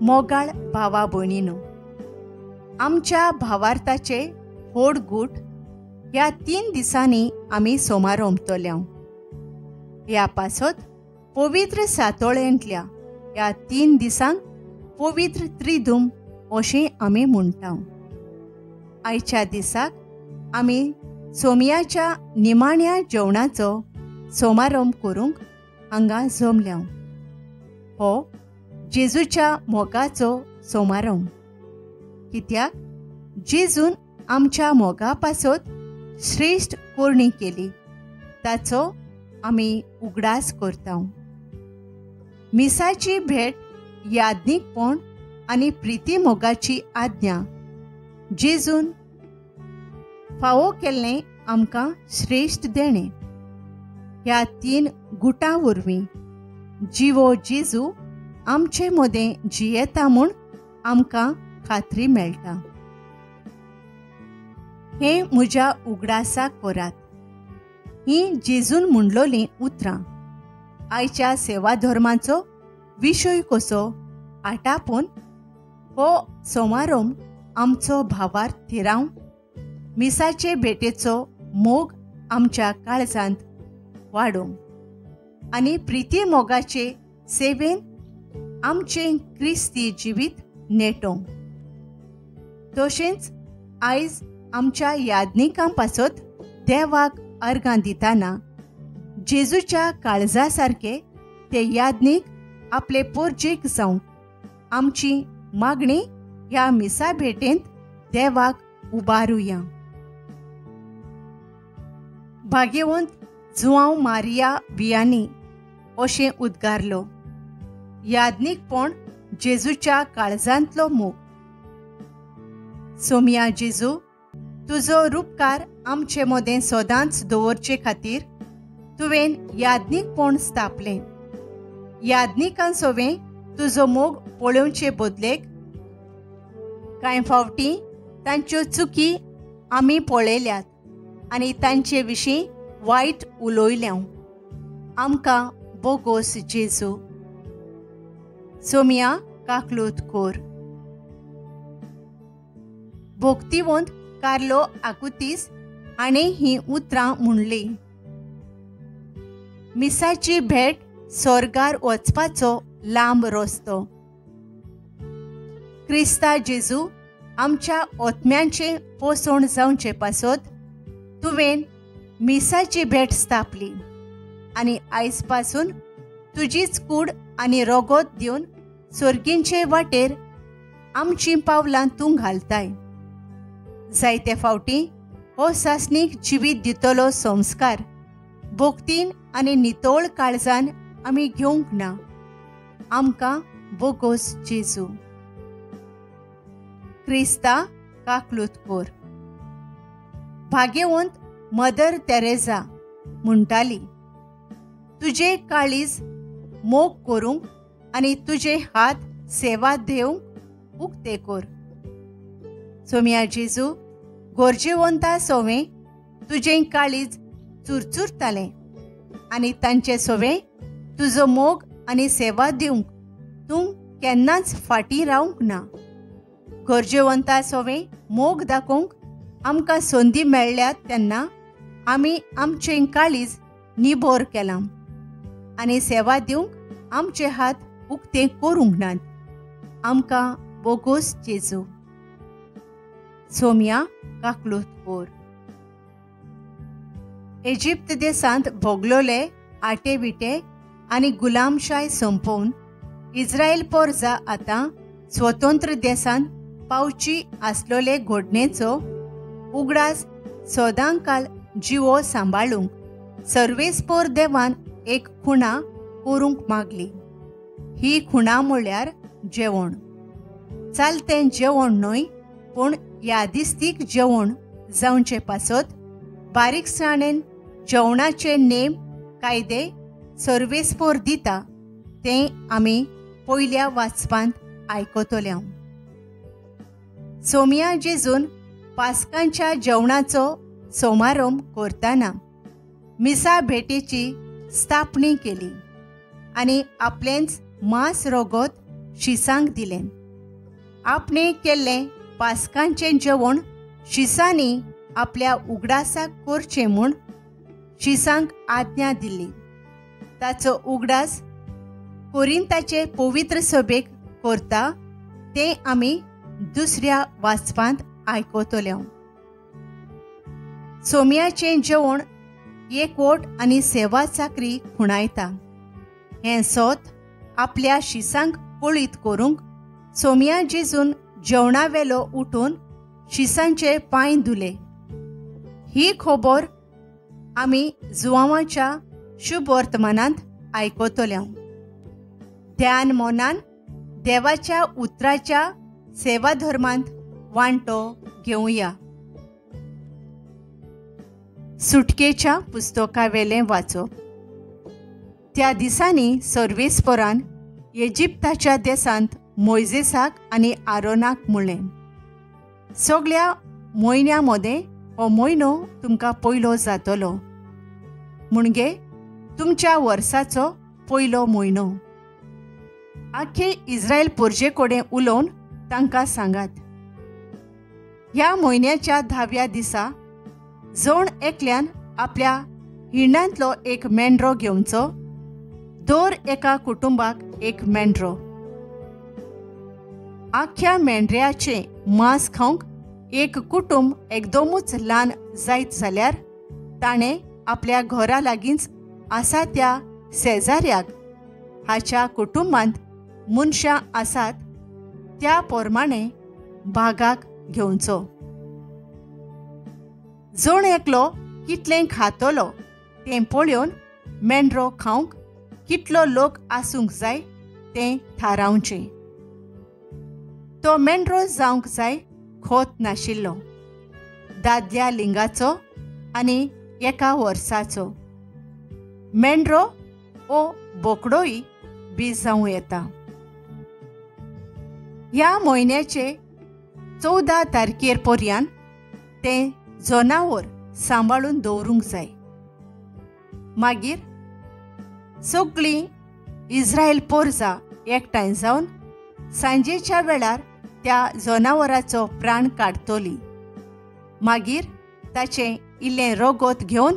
मोगाळ भावा भयणीनो, आमच्या भावार्थाचे व्हड गूट ह्या 3 दिसांनी आमी सोमारोमतल्या. ह्या पासत पवित्र सातोळेंतल्या ह्या 3 दिसांक पवित्र त्रिदूम अशें आमी म्हणटा. आयच्या दिसाक आमी सोमयाच्या निमाण्या जेवणाचो सोमारंभ करूंक हांगा जमल्या. हो जेजूच्या मोगाचो सोमारंभ, कित्याक जेजून आमच्या मोगा पासत श्रेश्ठ करणी केली, ताचो आमी उगडास करता. मिसाची भेट याज्ञीकपण आनी प्रिती मोगाची आज्ञा जेजून फावो केल्लें आमकां श्रेश्ठ देणें. ह्या 3 गुटां वरवीं जिवो जेजू आमचे मदें जियेता म्हूण आमकां खात्री मेळटा. हें म्हज्या उगडासाक करात. हीं जेजून म्हणलोलीं उतरां आयच्या सेवा धर्माचो विशय कसो आटापून हो सोमारंभ आमचो भावार्थ थिरावन मिसाचे भेटेचो मोग आमच्या काळजांत वाडोवंक आनी प्रिती मोगाचे सेवेन आमचें क्रिस्ती जिवीत नेटोवंक. तशेंच आयज आमच्या याज्ञिकां पासत देवाक अर्गां दितना जेजूच्या काळजा सारके ते याज्ञीक आपले पोरजेक जावंक आमची मागणी ह्या मिसा भेटेंत देवाक उबारुया. भाग्यवंत जुआंव मारिया वियानी अशें उद्गारलो, याज्ञीकपण जेजूच्या काळजांतलो मोग. सोमया जेजू, तुजो रुपकार आमचे मदें सदांच दवरचे खातीर तुवें याज्ञीकपण स्थापलें. याज्ञिकां सोवें तुजो मोग पळोवचे बदलेक कांय फावटी तांच्यो चुकी आमी पळयल्यात आनी तांचे विशीं वायट उलयल्या. आमकां बोगोस जेजू. सोमया काकलूत कोर. भोक्तिवंत कार्लो आकुतीस हाणें हीं उतरां म्हणलीं. मिसाची भेट स्वर्गार वचपाचो लांब रस्तो. क्रिस्ता जेजू, आमच्या ओतम्यांचें पोसण जावचे पासत तुवें मिसाची भेट स्थापली आनी आयज पासून तुजीच कूड आनी रोगोत दिवन सर्गींचे वाटेर आमचीं पावलां तूं घालताय. जायते फावटी हो सासणीक जिवीत दितलो संस्कार भोक्तीन आनी नितळ काळजान आमी घेवंक ना. आमकां बोगोस जेजू. क्रिस्ता काकलूत कोर. भाग्यवंत मदर तेरेझा म्हणटाली, तुजे काळीज मोग करूंक आनी तुजे हात सेवा दिवंक उक्ते कोर. सोमया जेजू, गरजेवंता सोवें तुजें काळीज चुरचुरतालें आनी तांचे सोवें तुजो मोग आनी सेवा दिवंक तूं केन्नाच फाटीं रावंक ना. गरजेवंता सोवें मोग दाखोवंक आमकां संदी मेळ्ळ्या तेन्ना आमी आमचें काळीज निबोर केलां आनी सेवा दिवंक आमचे हात उक्ते करूंक नात. आमकां बोगोस जेजू. सोमया काकलूत कोर. इजिप्त देशांत भोगलोले आटे विटे आनी गुलामशाय सोंपोवन इस्रायल पोरजा आतां स्वतंत्र देशांत पावची आसलोले घडणेचो उगडास सदांकाल जिवो सांबाळूंक सर्वेस्पोर देवान एक खुणा करूंक मागली. ही खुणा म्हळ्यार जेवण. चालतें जेवण न्हय, पूण यादिस्तीक जेवण जावचे पासत बारीकसाणेन जेवणाचे नेम कायदे सर्वेस्पोर दिता तें आमी पयल्या वाचपांत आयकतल्या. सोमया जेजून पास्कांच्या जेवणाचो सोमारंभ करतना मिसा भेटेची स्थापणी केली आनी आपलेंच मांस रोगत शिसांक दिलें. आपणें केल्लें पास्कांचें जेवण शिसांनी आपल्या उगडासाक करचें म्हूण शिसांक आज्ञा दिल्ली. ताचो उगडास कोरिंताचे पवित्र सभेक करता तें आमी दुसऱ्या वाचपांत आयकतले. सोम्याचें जेवण एकवट आनी सेवा चाकरी खुणायता. हें सोत आपल्या शिसांक कळीत करूंक सोम्या जेजून जेवणावेलो उठून शिसांचे पांय धुले. ही खबर आमी जुवांवाच्या शुभ वर्तमानांत आयकतले. ध्यान मनान देवाच्या उतराच्या सेवाधर्मांत वांटो घेवया. सुटकेच्या पुस्तकावेलें वाचप. त्या दिसांनी सर्वेस्परान इजिप्ताच्या देशांत मोयजेसाक आनी आरोनाक म्हणलें, सगळ्या म्हयन्या मदें हो म्हयनो तुमकां पयलो जातलो, म्हणजे तुमच्या वर्साचो पयलो म्हयनो. आख्खे इस्रायल पोरजे कडेन उलोवन तांकां सांगात, ह्या म्हयन्याच्या 10व्या दिसा जण एकल्यान आपल्या हिंडांतलो एक मेंढरो घेवचो, दर एका कुटुंबाक एक मेंढरो. आख्ख्या मेंढऱ्याचें मांस खावंक एक कुटुंब एकदमूच ल्हान जायत जाल्यार ताणें आपल्या घरा लागींच आसा त्या शेजाऱ्याक हाच्या कुटुंबांत मनशां आसात त्या प्रमाणे भागाक घेवचो. जण एकलो कितलें खातलो तें पळोवन मेंढरो खावंक कितलो लोक आसूंक जाय तें थारावचें. तो मेंढरो जावंक जाय खोत नाशिल्लो, दादल्या लिंगाचो आनी एका वर्साचो. मेंढरो ओ बोकडोय बी जावं येता. ह्या म्हयन्याचे 14 तारखेर पर्यंत तें जनावर सांबाळून दवरूंक जाय. मागीर सगळीं इस्रायल पोरजा एकठांय जावन सांजेच्या वेळार त्या जनावराचो प्राण काडटली. मागीर ताचें इल्लें रगत घेवन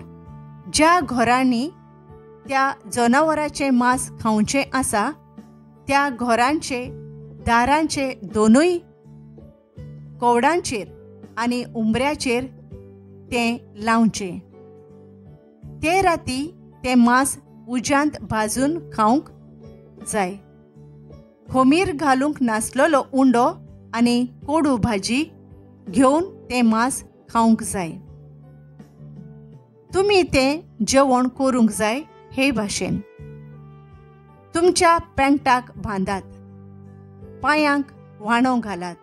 ज्या घरांनी त्या जनावराचें मांस खावचें आसा त्या घरांचे दारांचे दोनूय कवडांचेर आनी उमऱ्याचेर तें लावचें. ते राती तें मांस उज्यांत भाजून खावंक जाय. खमीर घालूंक नासलेलो उंडो आनी कोडू भाजी घेवन तें मांस खावंक जाय. तुमी तें जेवण करूंक जाय हे भाशेन. तुमच्या पेंटाक बांदात, पांयांक व्हाणो घालात,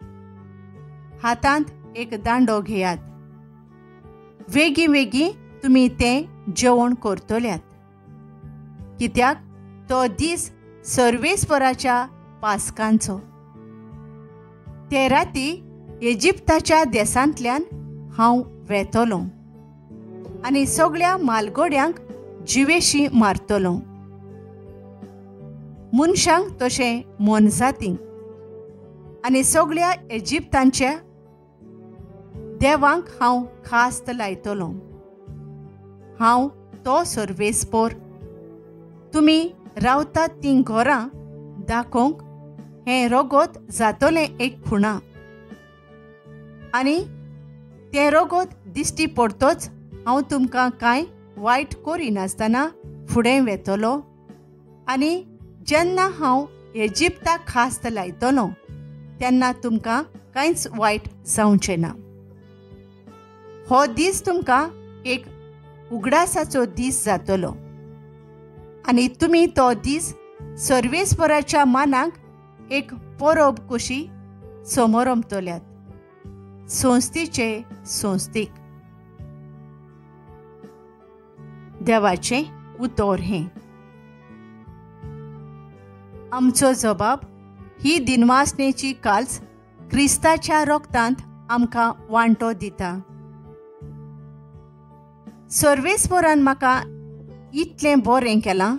हातांत एक दांडो घेयात. वेगीं वेगीं तुमी तें जेवण करतल्यात, कित्याक तो दीस सर्वेस्पराच्या पास्कांचो. ते राती इजिप्ताच्या देशांतल्यान हांव वेतलो आनी सगळ्या मालगोड्यांक जिवेशी मारतलो, मनशांक तशें मोनजातींक, आनी सगळ्या इजिप्तांच्या देवांक हांव खास्त लायतलो. हांव तो सर्वेस्पोर. तुमी रावतात तीं घरां दाखोवंक हें रगत जातलें एक खुणा, आनी तें रगत दिश्टी पडतोच हांव तुमकां कांय वायट करिनासतना फुडें वेतलो. आनी जेन्ना हांव इजिप्ताक खास्त लायतलो तेन्ना तुमकां कांयच वायट जावचें ना. हो दीस तुमकां एक उगडासाचो दीस जातलो आनी तुमी तो दीस सर्वेस्पराच्या मानाक एक परब कशी समोरमतल्यात. संस्थेचे संस्थेक देवाचें उतर हें. आमचो जबाब ही दिनवासनेची काल्स क्रिस्ताच्या रोगतांत आमकां वांटो दिता. सर्वेस्परान म्हाका इतलें बरें केलां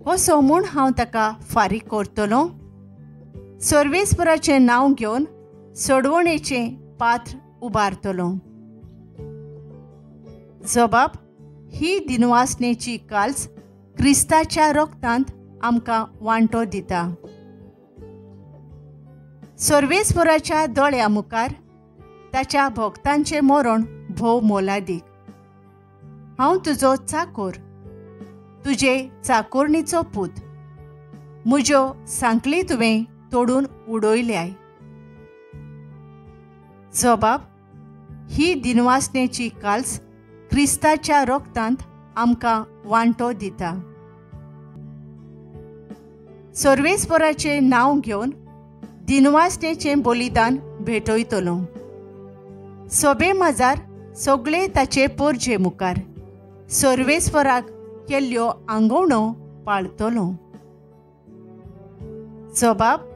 कसो म्हूण हांव ताका फारीक करतलो? सर्वेस्पराचें नांव घेवन सोडवणेचें पात्र उबारतलो. जबाब ही दिनवासनेची काल्स क्रिस्ताच्या रोगतांत आमकां वांटो दिता. सर्वेस्पराच्या दोळ्या मुखार ताच्या भक्तांचें मरण भोव मोलादीक. हांव तुजो चाकोर, तुजे चाकोरणीचो पूत, म्हज्यो सांकली तुवें तोडून उडयल्याय. जबाब ही दिनवासनेची काल्स क्रिस्ताच्या रोगतांत आमकां वांटो दिता. सर्वेस्पराचें नांव घेवन दिनवासनेचें बलिदान भेटयतलो. सोबे माजार सगळे ताचे पोरजे मुखार सर्वेस्पराक केल्ल्यो आंगवणो पाळतलो. जबाब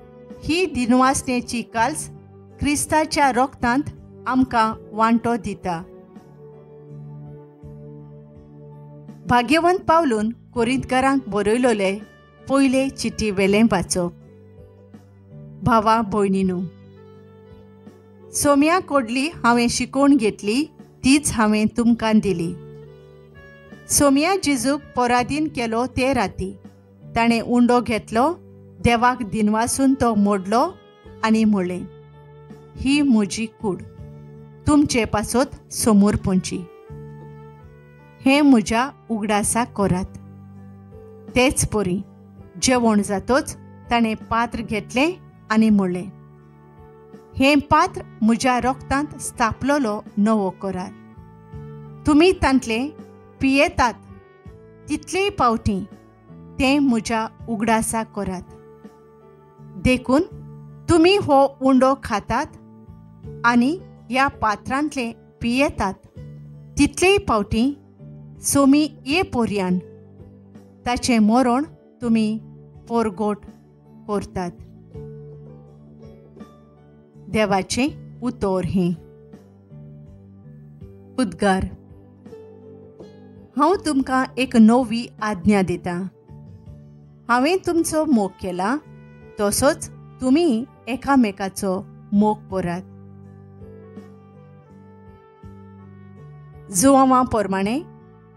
ही दिनवासनेची काल्स क्रिस्ताच्या रोगतांत आमकां वांटो दिता. भाग्यवंत पावलून कोरिंतकारांक बरयलोले पयले चिटी वेलें वाचप. भावा भयणीनू, सोम्या कोडली हांवें शिकोवन घेतली तीच हांवें तुमकां दिली. सोम्या जेजूक पराधीन केलो ते राती ताणें उंडो घेतलो, देवाक दिनवासून तो मोडलो आनी म्हणलें, ही म्हजी कूड तुमचे पासत समोर पोंची, हें म्हज्या उगडासाक करात. तेच परी जेवण जातोच ताणें पात्र घेतलें आनी म्हणलें, हें पात्र म्हज्या रोगतांत स्थापलोलो नवो करार. तुमी तांतलें पियेतात तितलेय पावटी तें म्हज्या उगडासाक करात. देखून तुमी हो उंडो खातात आनी ह्या पात्रांतलें पियेतात तितलेय पावटी सोमी ये पोरयान ताचें मरण तुमी पोरगोट करतात. देवाचें उतर हें. उद्गार. हांव तुमकां एक नवी आज्ञा दितां. हांवें तुमचो मोग केला तसोच तुमी एकामेकाचो मोग करात. जुवांवा प्रमाणे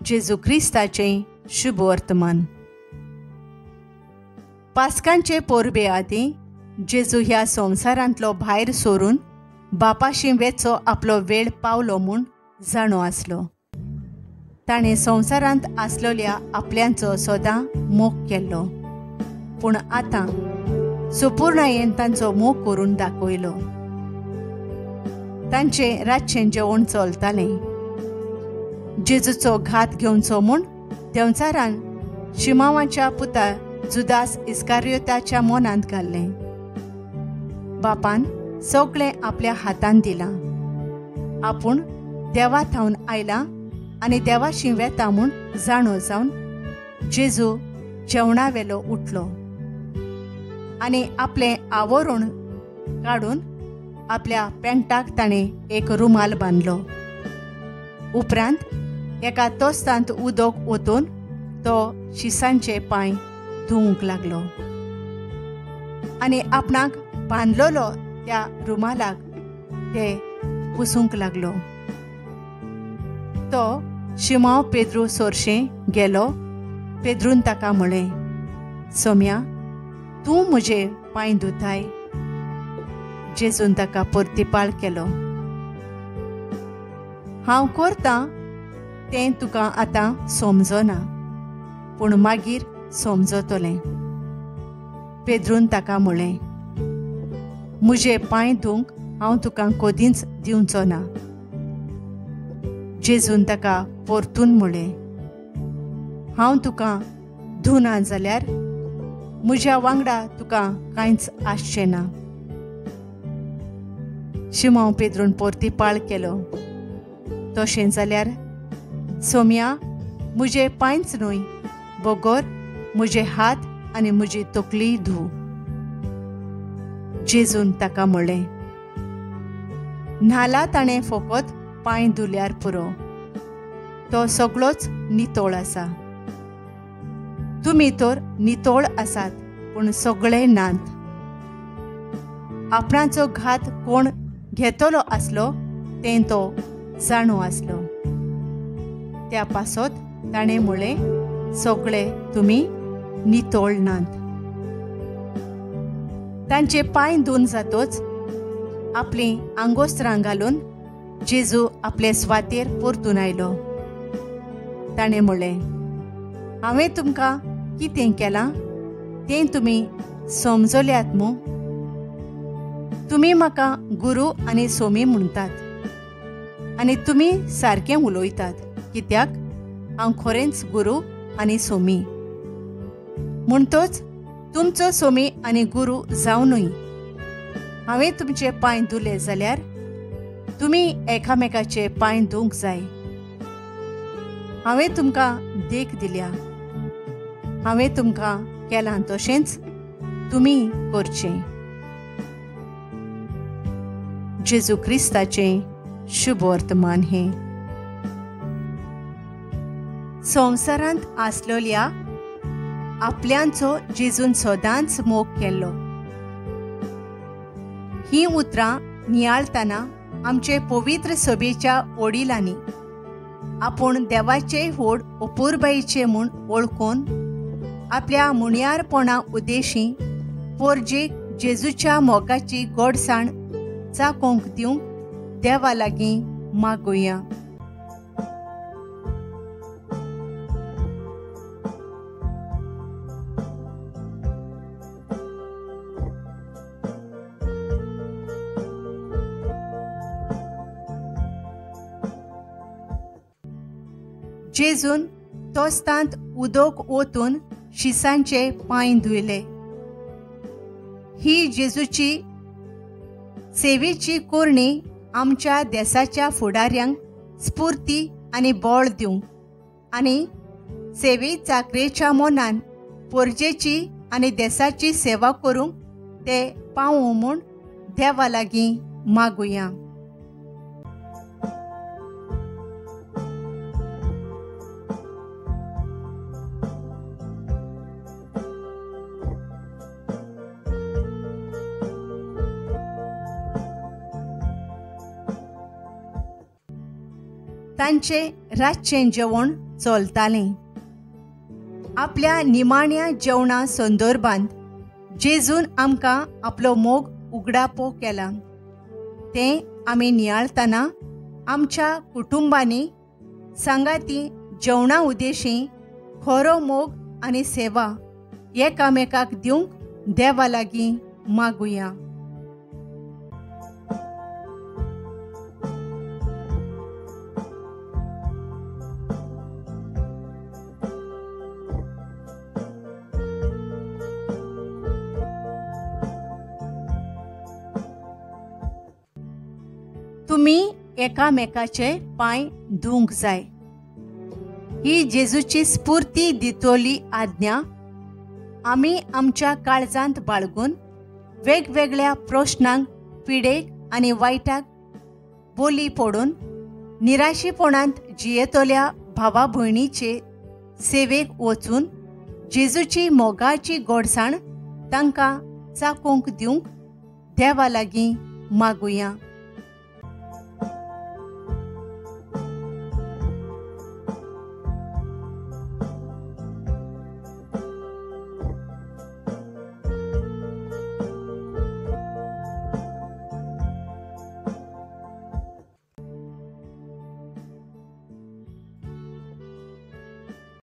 जेजू क्रिस्ताचें शुभ वर्तमान. पास्कांचे परबे आदीं जेजू ह्या संवसारांतलो भायर सरून बापाशी वेचो आपलो वेळ पावलो म्हूण जाणो आसलो. ताणें संवसारांत आसलेल्या आपल्यांचो सदां मोग केल्लो, पूण आतां सुपूर्णायेन तांचो मोग करून दाखयलो. तांचें रातचें जेवण चलतालें. जेजूचो घात घेवचो म्हूण देंवचारान शिमावाच्या पुता जुदास इस्कारियोताच्या मनांत घाल्लें. बापान सगळें आपल्या हातान दिलां. आपूण देवा थावन आयला आनी देवाशी वेता म्हूण जाणो जावन जेजू जेवणा वेलो उठलो आनी आपलें आवरण काडून आपल्या पेंटाक ताणें एक रुमाल बांदलो. उपरांत एका तोस्तांत उदक ओतून तो शिसांचे पांय धुवूंक लागलो आनी आपणाक बांदलोलो त्या रुमालाक ते पुसूंक लागलो. तो शिमांव पेद्रू सोरशें गेलो. पेद्रून ताका म्हळें, सोम्या, तूं म्हजे पांय धुताय? जेजून ताका परतिपाळ केलो, हांव करतां तें तुका आतां समजना, पूण मागीर समजतलें. पेद्रून ताका म्हळें, म्हजे पांय धुवंक हांव तुका कदींच दिवचो ना. जेजून ताका परतून म्हळें, हांव तुका धुना जाल्यार म्हज्या वांगडा तुका कांयच आसचें ना. शिमांव पेद्रून परतिपाळ केलो, तशें जाल्यार सोम्या, म्हजे पांयच न्हय बगर म्हजे हात आनी म्हजी तकली धू. जेजून ताका म्हळें, न्हाला ताणें फकत पांय धुल्यार पुरो, तो सगळोच नितळ आसा. तुमी तर नितळ आसात, पूण सगळे नात. आपणाचो घात कोण घेतलो आसलो तें तो जाणो आसलो. त्या पासत ताणें म्हळें, सगळे तुमी नितळ नात. तांचे पांय धुवन जातोच आपलीं आंगोस्त्रां घालून जेजू आपले स्वातेर परतून आयलो. ताणें म्हळें, हांवें तुमकां कितें केलां तें तुमी समजल्यात मू? तुमी म्हाका गुरू आनी सोमी म्हणटात आनी तुमी सारकें उलयतात, कित्याक हांव खरेंच गुरू आनी सोमी. म्हणटोच तुमचो सोमी आनी गुरू जावनूय हांवें तुमचे पांय धुले जाल्यार तुमी एकामेकाचे पांय धुवंक जाय. हांवें तुमकां देख दिल्या, हांवें तुमकां केलां तशेंच तुमी करचें. जेजू क्रिस्ताचें शुभ वर्तमान हें. संवसारांत आसलेल्या आपल्यांचो जेजून सदांच मोग केल्लो. हीं उतरां नियाळतना आमचे पवित्र सभेच्या वडिलांनी आपूण देवाचे व्हड अपुरबायेचे म्हूण वळखून आपल्या मुणयारपणा उद्देशी पोरजेक जेजूच्या मोगाची गोडसाण चाकोंक दिवंक देवा लागीं मागुया. जेजून तोस्तांत उदक ओतून शिसांचे पांय धुयले. ही जेजूची सेवेची कोरणी आमच्या देसाच्या फुडाऱ्यांक स्फूर्ती आनी बळ दिवंक आनी सेवे चाकरेच्या मनान पोरजेची आनी देसाची सेवा करूंक ते पावूं म्हूण देवा लागीं मागुया. तांचे रातचें जेवण चलतालें. आपल्या निमाण्या जेवणा संदर्भांत जेजून आमकां आपलो मोग उगडापो केला तें आमी नियाळतना आमच्या कुटुंबांनी सांगाती जेवणा उद्देशी खरो मोग आनी सेवा एकामेकाक दिवंक देवा लागीं मागुया. तुमी एकामेकाचे पांय धुवंक जाय. ही जेजूची स्फूर्ती दितली आज्ञा आमी आमच्या काळजांत बाळगून वेगवेगळ्या प्रश्नांक, पिडेक आनी वायटाक बोली पडून निराशीपणांत जियेतल्या भावा भयणीचे सेवेक वचून जेजूची मोगाची गोडसाण तांकां चाकोंक दिवंक देवा लागीं मागुया.